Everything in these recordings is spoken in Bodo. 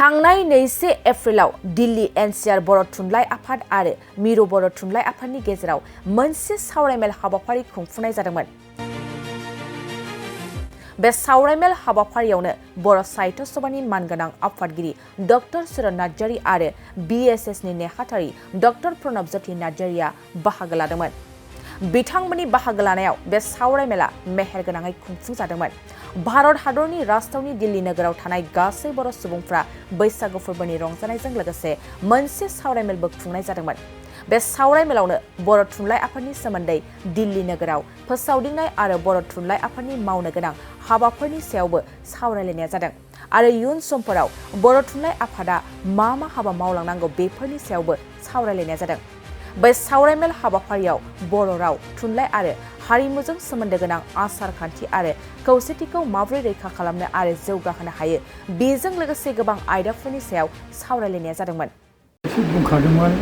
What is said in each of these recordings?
थांनाय 2 एप्रिलाव दिल्ली एनसीआर बर' थुनलाइ आफाद आरो मिरु बर' थुनलाइ आफादनि गेजेराव मोनसे सावरायमेल हाबाफारि खुंफुंनाय जादोंमोन। बे सावरायमेल हाबाफारियावनो बर' साहित्य सभानि मानगोनां आफादगिरि डॉ सुरत नार्जारी आरो बीएसएसनि नेहाथारि डॉ प्रणब ज्योति नार्जारीया बाहागो लादोंमोन। बिथांमोननि बाहागो लानायाव बे सावरायमेला मेहेरगोनाङै खुंफुंजादोंमोन। भारत हादरनि राजधानी दिल्ली नोगोराव थानाय गासै बर' सुबुंफ्रा बैसागु फोरबोनि रंजानायजों लोगोसे मोनसे सावरायमेलबो खुंनाय जादोंमोन। बे सावरायमेलावनो बर' थुनलाइ आफादनि सोमोन्दै दिल्ली नोगोराव फोसावदिंनाय आरो बर' थुनलाइ आफादनि मावनो गोनां हाबाफोरनि सायावबो सावरायलायनाय जादों आरो इयुन समफोराव बर' थुनलाइ आफादा मा हाबा मावलांनांगौ बेफोरनि सायावबो सावरायलायनाय जादों। बे सावरायमेल हाबाफारियाव बर' राव थुनलाइ आरो हारिमुजों सोमोन्दो गोनां आसार खान्थि आरो खौसेथिखौ माबोरै रैखा खालामनो आरो जौगाहोनो हायो बेजों लोगोसे गोबां आयदाफोरनि सायाव सावरायलायनाय जादोंमोन। बुंखादोंमोन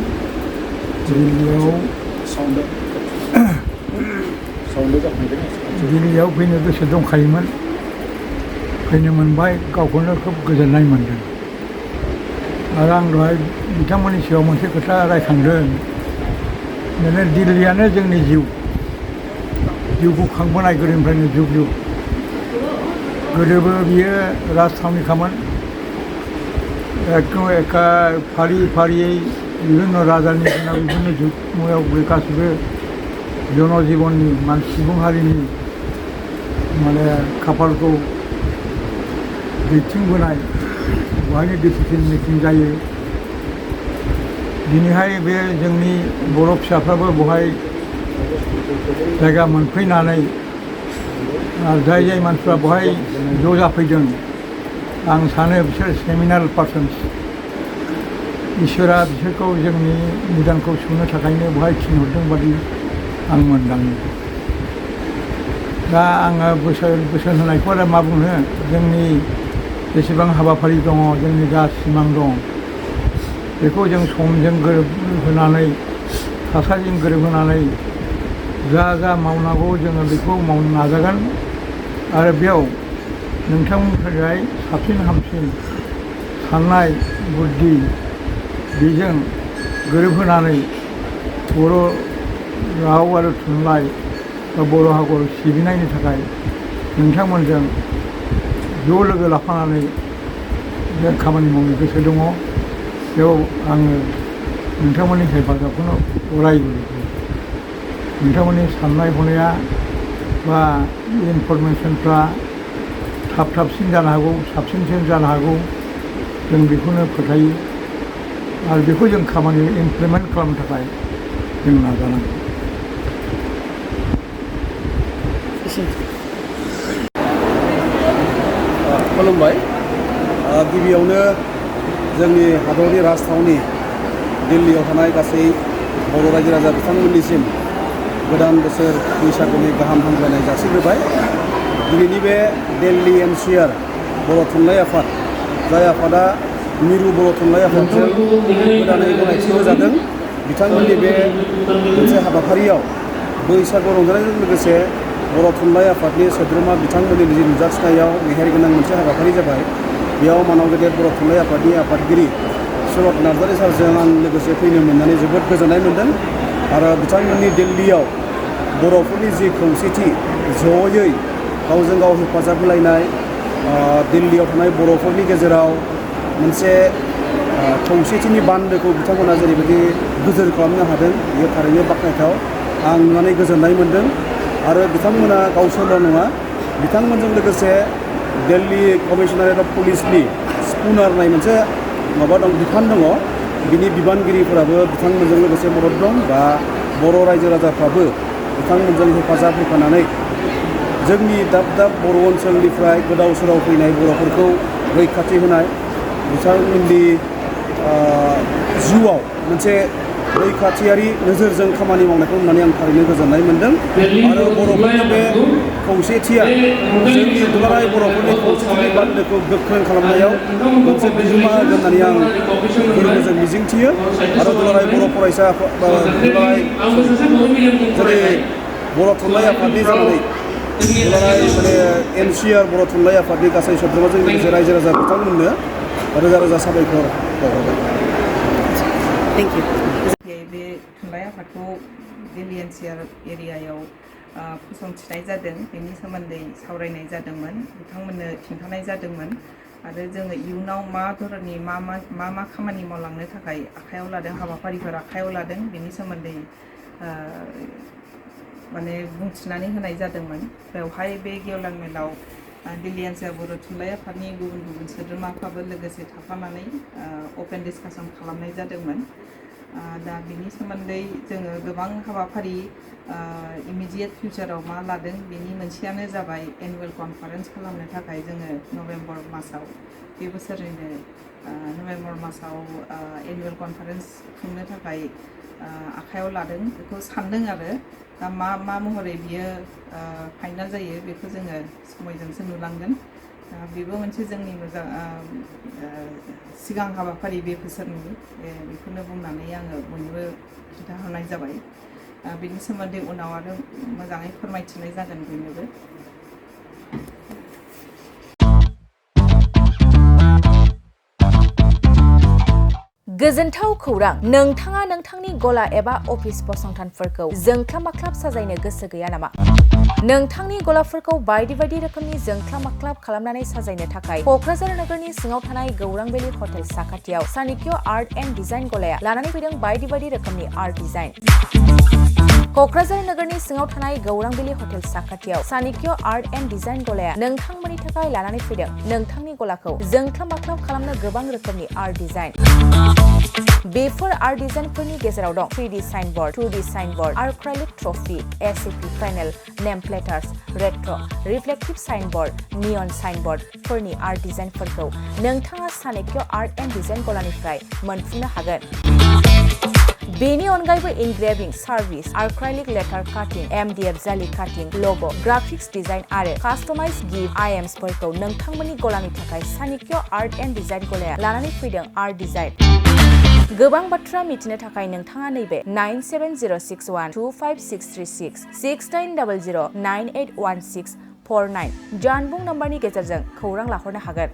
दिल्लीयाव फैनो गोसो दंखायोमोन, फैनो मोनबाय, गावखौनो खोब गोजोननाय मोनदों। आरो आं दहाय बिथांमोननि सिगाङाव मोनसे खोथा रायखांदों, माने दिल्लीयानो जोंनि जिउखौ खांबोनाय गोदोनिफ्रायनो जुग जुग। गोदोबो बियो राजथावनिखामोन। एकदम एका फारि फारियै बिभिन्न राजानि दिनाव बिभिन्न जुग मुगायाव बे गासिबो जनजीबननि सुबुं हारिनि माने खाफालखौ दैथिंबोनाय, बेवहायनो डिसिप्लिन मेकिं जायो। दिनैहाय बे जोंनि बर' फिसाफ्राबो बेवहाय जायगा मोनफैनानै जाय मानसिफ्रा बेवहाय ज' जाफैदों, आं सानो बिसोर सेमिनाल पार्सन्स। इसोरा बिसोरखौ जोंनि निदानखौ सुनो थाखायनो बेवहाय थिनहरदों बादि आं मोनदाङो। दा आङो बोसोन होनायखौ आरो मा बुंनो, जोंनि जेसेबां हाबाफारि दङ, जोंनि जा सिमां दं, बेखौ जों समजों गोरोबहोनानै, थासारिजों गोरोबहोनानै जा मावनांगौ जोङो बेखौ मावनो नाजागोन। आरो बेयाव नोंथांमोननिफ्राय साबसिन हामसिन साननाय बुद्धि बेजों गोरोबहोनानै बर' राव आरो थुनलाइ बा बर' हारिखौ सिबिनायनि थाखाय नोंथांमोनजों ज' लोगो लाफानानै बे खामानि मावनो गोसो दङ। बेयाव आङो नोंथांमोननि हेफाजाबखौनो अरायबो लुबैयो। नोंथांमोननि साननाय हनाया बा इनफरमेसनफ्रा थाबसिन जानो हागौ, साबसिनसिन जानो हागौ, जों बेखौनो फोथायो। आरो बेखौ जों खामानियाव इमप्लिमेन्ट खालामनो थाखाय जों नाजानांगौ। खुलुमबाय। गिबियावनो जोंनि हादरनि राजथावनि दिल्लीयाव थानाय गासै बर' रायजो राजा बिथांमोननिसिम गोदान बोसोर बैसागुनि गाहाम हामलायनाय जासिग्रोबाय। दिनैनि बे दिल्ली एनसीआर बर' थुनलाइ आफाद, जाय आफादा मिरु बर' थुनलाइ आफादजों गोदानै गनायथि होजादों, बिथांमोननि बे मोनसे हाबाफारियाव बैसागु रंजानायजों लोगोसे बर' थुनलाइ आफादनि सोद्रोमा बिथांमोननि जि नुजाथिनायाव मेहेरगोनां मोनसे हाबाफारि जाबाय। बेयाव मानाव गेदेर बर' थुनलाइ आफादनि आफादगिरि सुरत नार्जारी सारजों आं लोगोसे फैनो मोननानै जोबोद गोजोननाय मोन्दों। आरो बिथांमोननि दिल्लीयाव बर'फोरनि जि खौसेथि, जयै गावजों गाव हेफाजाब होलायनाय, दिल्लीयाव थानाय बर'फोरनि गेजेराव मोनसे खौसेथिनि बान्दोखौ बिथांमोना जेरैबायदि गोजोर खालामनो हादों, बेयो थारैनो बाख्नायथाव। आं नुनानै गोजोननाय मोन्दों। आरो बिथांमोना गावसोरल' नङा, बिथांमोनजों लोगोसे दिल्ली कमिशनारेट अफ पुलिसनि स्पुनार होननाय मोनसे बिफान दङ, बिनि बिबानगिरिफोराबो बिथांमोनजों लोगोसे मदद दं। बा बर' रायजो राजाफ्राबो बिथांमोनजों हेफाजाब होफानानै जोंनि दाब दाब बर' ओनसोलनिफ्राय गोदाव सोराव फैनाय बर'फोरखौ रैखाथि होनाय, बिथांमोननि जिउआव मोनसे रैखाथियारि नोजोरजों खामानि मावनायखौ नुनानै आं थारैनो गोजोननाय मोन्दों। आरो बर'फोरनि बे खौसेथिया जोंनि दुलाराय बर'फोरनि खौसेथिनि बान्दोखौ गोख्रों खालामनायाव मोनसे बिहोमा होगोन होननानै आं गोरबोजों मिजिंथियो। आरो दुलाराय बर' फरायसा दुलाराय जेरै बर' थुनलाइ आफादनि जानानै दुलाराय एनसीआर बर' थुनलाइ आफादनि गासै सोद्रोमाजों लोगोसे रायजो राजा बिथांमोननो रोजा रोजा साबायखर बावहरबाय। Thank you. बे थुनलाइ आफादखौ दिल्ली एनसिआर एरियायाव फसंथिनाय जादों बेनि सोमोन्दै सावरायनाय जादोंमोन बिथांमोननो खिन्थानाय जादोंमोन आरो जोङो इयुनाव मा धरननि मा खामानि मावलांनो थाखाय आखायाव लादों हाबाफारिफोर आखायाव लादों बेनि सोमोन्दै माने बुंथिनानै होनाय जादोंमोन। बेवहाय बे गेवलां मेलाव दिल्ली एनसिआर बर' थुनलाइ आफादनि गुबुन सोद्रोमाफ्राबो लोगोसे थाफानानै अपेन डिसकासन खालामनाय जादोंमोन। दा बिनि सोमोन्दै जोङो गोबां हाबाफारि इमिडियेट फिउचाराव मा लादों बेनि मोनसेयानो जाबाय एनुवेल कनफारेन्स खालामनो थाखाय जोङो नभेम्बर मासाव बे बोसोरनिनो नभेम्बर मासाव एनुवेल कनफारेन्स खुंनो थाखाय आखायाव लादों बेखौ सानदों आरो दा मा महरै बियो फाइनाल जायो बेखौ जोङो समयजोंसो नुलांगोन। बेबो मोनसे जोंनि मोजां सिगां हाबाफारि बे बोसोरनि बेखौनो बुंनानै आङो बयनोबो खिन्थाहरनाय जाबाय। बेनि सोमोन्दै उनाव आरो मोजाङै फोरमायथिनाय जागोन बयनोबो। गोजोनथाव खौरां नोंथाङा नोंथांनि गला एबा अफिस फसंथानफोरखौ जोंख्लाब माख्लाब साजायनो गोसो गैया नामा? नोंथांनि गलाफोरखौ बायदि रोखोमनि जोंख्लाब माख्लाब खालामनानै साजायनो थाखाय क'क्राझार नोगोरनि सिङाव थानाय गौरां भेलि हटेल साखाथियाव चाणक्य आर्ट एन्ड डिजाइन गलाया लानानै फैदों बायदि रोखोमनि आर्ट डिजाइन। क'क्राझार नोगोरनि सिङाव थानाय गौरां भेलि हटेल साखाथियाव चाणक्य आर्ट एन्ड डिजाइन गलाया नोंथांमोननि थाखाय लानानै फैदों नोंथांनि गलाखौ जोंख्लाब माख्लाब खालामनो गोबां रोखोमनि आर्ट डिजाइन। बेफोर आर्ट डिजाइनफोरनि गेजेराव दं 3D signboard, 2D signboard, acrylic trophy, SAP panel, name platers, retro', reflective signboard, neon साइनबोर्डफोरनि आर्ट डिजाइनफोरखौ नोंथाङा चाणक्य आर्ट एन्ड डिजाइन गलानिफ्राय मोनफुंनो हागोन। बेनि अनगायैबो इनग्रेविं सार्भिस, आर्क्राइलिक लेटार काटिं, MDF जालि काटिं, लग', ग्राफिक्स डिजाइन आरो कास्टमाइज गिफ्ट आइटेम्सफोरखौ नोंथांमोननि गलानि थाखाय चाणक्य आर्ट एन्ड डिजाइन गलाया लानानै फैदों आर्ट डिजाइन। गोबां बाथ्रा मिथिनो थाखाय नोंथाङा नैबे 9706125636 6900981649 जानबुं नम्बरनि गेजेरजों खौरां लाहरनो हागोन।